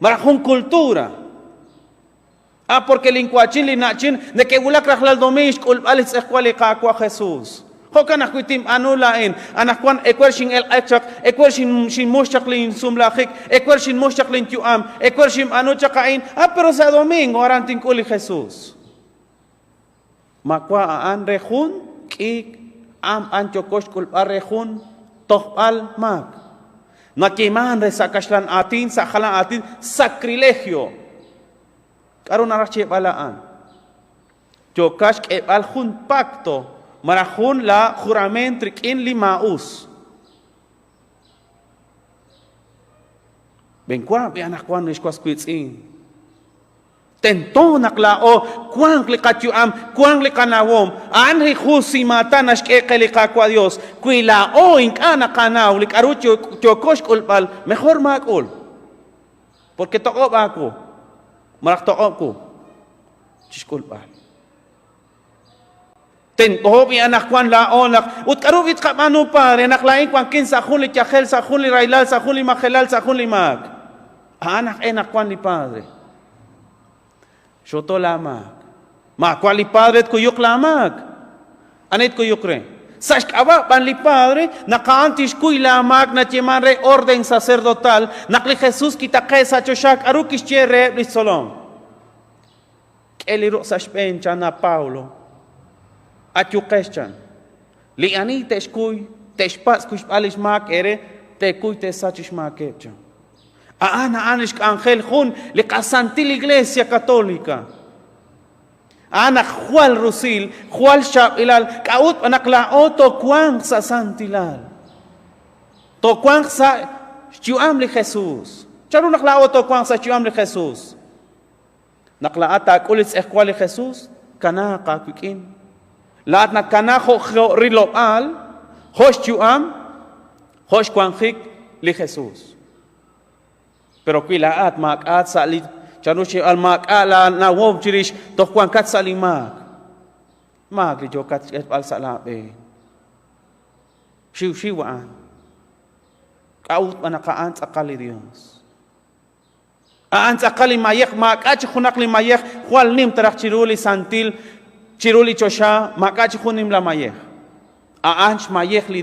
Malaj jun cultura. Ah, porque linwa'chin, linna'chin neke'wulak rajlal domiing xk'ulb'al li xtz'ejwal li Qaawa' Jesus. Jo'kan ajwi' tinb'aanu laa'in. Anaqwan ewer xin'elq'ek chaq, ewer xinmux chaq linsumlajik, ewer xinmux chaq linyu'am, ewer xinb'aanu chaq a'in. Ah, pero sa' domingo aran tink'ul li Jesus. Maawa' a'an re jun k'iik, a'an b'an yooko xk'ulb'al re jun tojb'al maak. Nayeeman re sa' kaxlan aatin, sa' jalan aatin, sacrilegio. K'aru naraj xyeeb'al a'an? Yookat xk'eeb'al jun pacto malaj jun la jurament rik'in li maa'us. B'enwa b'i anaqwan ex was wiitz'in. Tento naq laa'o wanq li qayu'am, wanq li qanawom. A'an li jun simaatan naxk'e qe li Qaawa' Dios. Wi laa'o ink'a' naqanaw li k'aru yooko xk'ulb'al, mejor maak'ul. Porque toq'ob' aawu, malaj toq'ob' wu chixk'ulb'al. Tento b'i anaqwan laa'o naq ut k'aru b'i tqab'aanu Padre naq laa'in wankin sa' jun li yajel, sa' jun li rahilal, sa' jun li majelal, sa' jun li maak. A'an aj e naq wan li Padre. Xoto laamaak. Maawa' li Padre tkuyuq laamaak. Ani tkuyuq re? Sa' xk'ab'a' b'an li Padre naq a'an tixkuy laamaak nayeeman re orden sacerdotal naq li Jesus kitaqe' sa' choxa k'aru kixye reheb' li xtzolom. K'e li ruq' sa' xb'een chan na Pablo. Ayuqex chan. Li ani te'xkuy, te'xpatz' kuxb'al lix maak eere, teekuy teesach xmaakeb' chan. A'an a'an lix k'anjel jun li qasantil Iglesia Católica. A'an naq jwal rusil, jwal xchaab'ilal, k'a'ut naq laa'o toowanq sa' santilal. Toowanq sa' xyu'am li Jesus. Chanru naq laa'o toowanq sa' xyu'am li Jesus? Naq laa'at taak'ul li xtz'ejwal li Jesus, kanaaq aawik'in. Laa'at natkanaaq jo' rilob'aal, jo' xyu'am, jo' xwanjik li Jesus. Pero wi laa'at maak'a'at sa' li chanru xyeeb'al maak'a' laanawom chirix toj wankat sa' li maak, maak li yookat xk'eeb'al sa' laab'een. Xiwxiw a'an. K'a'ut b'an naq a'an tz'aqal li Dios? A'an tz'aqal li mayej, maak'a' chi junaq li mayej jwal nim taraj chiru li santil, chiru li choxa, maak'a' chi jun nimla mayej. A'an xmayej li.